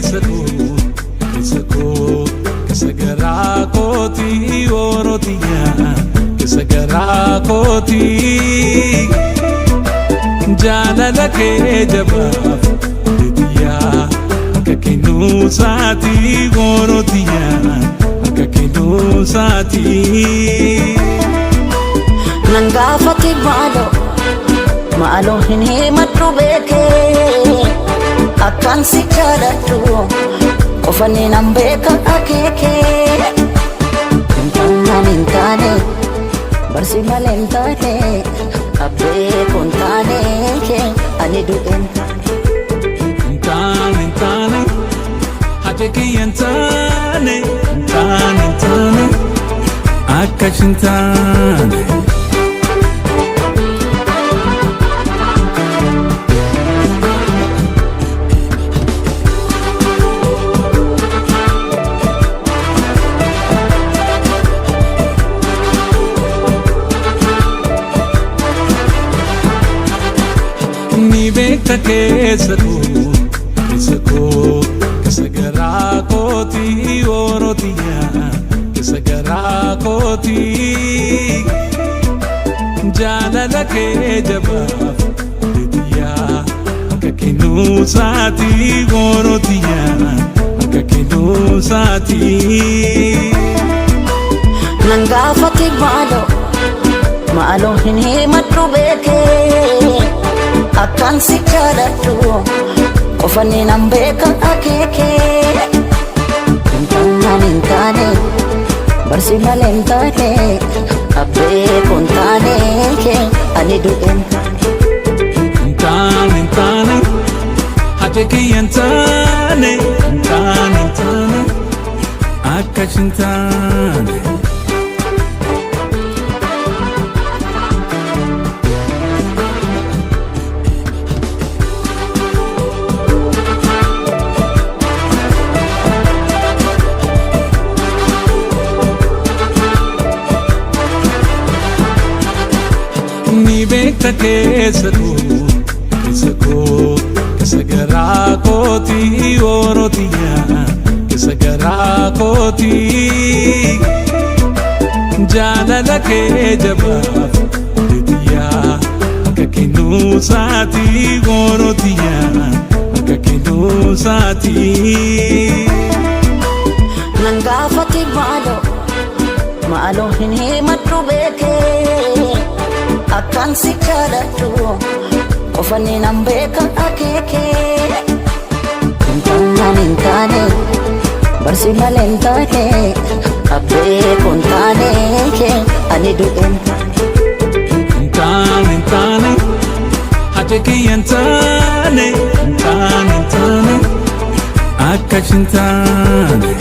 keessa koo, keessa koo, keessa garaa kooti Orotiyaa, keessa garaa kooti. Jaalala kee jabaaf onnetiyyaa, akka kennuusaati Orotiyaa, akka kennuusaati. Nan gaafate maaloo, maaloo hin himadhu beekee, akkaan si jaaladhu qofani nan beeka akeekee. Hin taane, hin taane, barsi malee hin taane, abbee kun taane, ani du'e hin taane. Hin taane, hin taane, haja kiyya hin taane, hin taane, hin taane, akkas hin taane. Ni beekta keessa koo, keessa koo, keessa garaa kooti Orotiyaa, keessa garaa kooti. Jaalala kee jabaaf onnetiyyaa, akka kennuusaati Orotiyaa, akka kennuusaati. Nan gaafate maaloo, maaloo hin himadhu beekee, akkaan si jaaladhu qofani nan beeka akeekee. Hin taane, hin taane, barsi malee hin taane, abbee kun taane, ani du'e hin taane. Hin taane, hin taane, haja kiyya hin taane, hin taane, hin taane, akkas hin taane. Ni beekta keessa koo, keessa koo, keessa garaa kooti Orotiyaa, keessa garaa kooti. Jaalala kee jabaaf onnetiyyaa, akka kennuusaati Orotiyaa, akka kennuusaati. Nan gaafate maaloo, maaloo hin himadhu beekee, akkaan si jaaladhu qofani nan beeka akeekee. Hin taane, hin taane, barsi malee hin taane, abbee kun taane, ani du'e hin taane. Hin taane, hin taane, haja kiyya hin taane, hin taane, hin taane, akkas hin taane.